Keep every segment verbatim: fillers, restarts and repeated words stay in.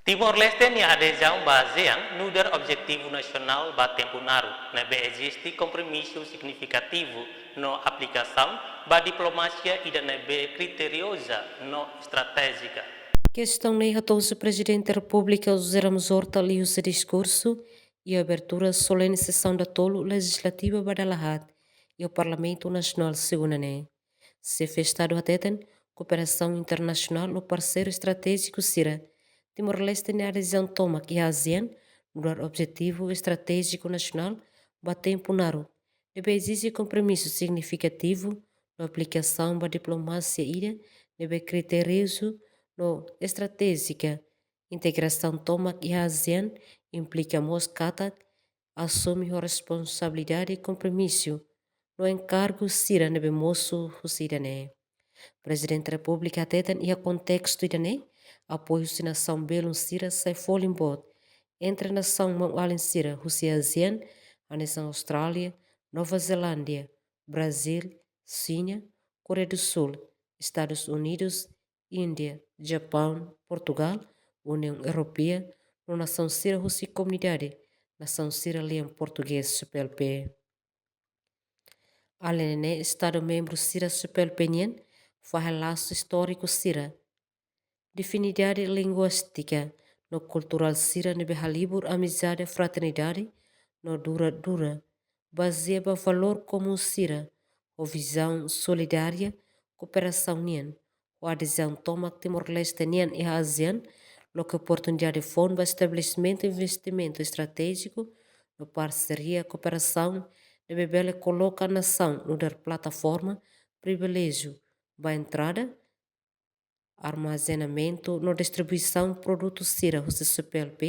Timor-Leste nia adezaun ba ASEAN nu'udar objetivu nasionál ba tempu naruk, ne'ebé eziste kompromisu signifikativu no aplikasaun ba diplomasia ida ne'ebé kriterioza no estratéjika. Kestaun ne'e hato'o husi Prezidente Repúblika José Ramos Horta liuhusi diskursu iha abertura solene sesaun datolu lejizlativa ba dala haat iha Parlamentu Nasionál Segunda ne'e. Xefe Estadu hateten, kooperasaun internasionál no parseiru estratéjiku sira, Timor-Leste nia adezaun tomak iha ASEAN nu'udar objetivu estratéjiku nasionál ba tempu naruk, ne'ebé ezije kompromisu signifikativu no aplikasaun ba diplomasia ida ne'ebé kriteriozu no estratéjika. Integrasaun tomak iha ASEAN implika mós katak asume ho responsabilidade, kompromisu no enkargu sira ne'ebé mosu husi ida-ne'e. Prezidente Repúblika hateten iha kontestu ida-ne'e, apoiu husi nasaun belun sira sai folin boot entre nasaun maun-alin sira husi ASEAN, hanesan Austrália, Nova Zelándia, Brazíl, Xina, Koreia do Sul, Estadus Unidus, Índia, Japaun, Portugál, Uniaun Europeia, no nasaun sira husi Komunidade Nasaun Sira Lian Portugés, C P L P. Alende ne'e, Estadu membru sira C P L P nian fahe lasu istóriku sira, difinidade linguístika no kulturál sira ne'ebé halibur amizade, fraternidade no duradura, bazeia ba valór komún sira, ho vizaun solidária, kooperasaun nian. Ho adezaun tomak Timor-Leste nian iha ASEAN, loke oportunidade foun ba estabelesimentu investimentu estratéjiku no parseria kooperasaun ne'ebé bele koloka nasaun nu'udar plataforma privilejiu ba entrada, armazenamentu no distribuisaun produtu sira husi C P L P,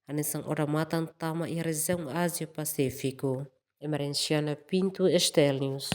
hanesan odamatan tama iha rejiaun Ázia Pasífiku. Emerenciana Pinto, S T L News.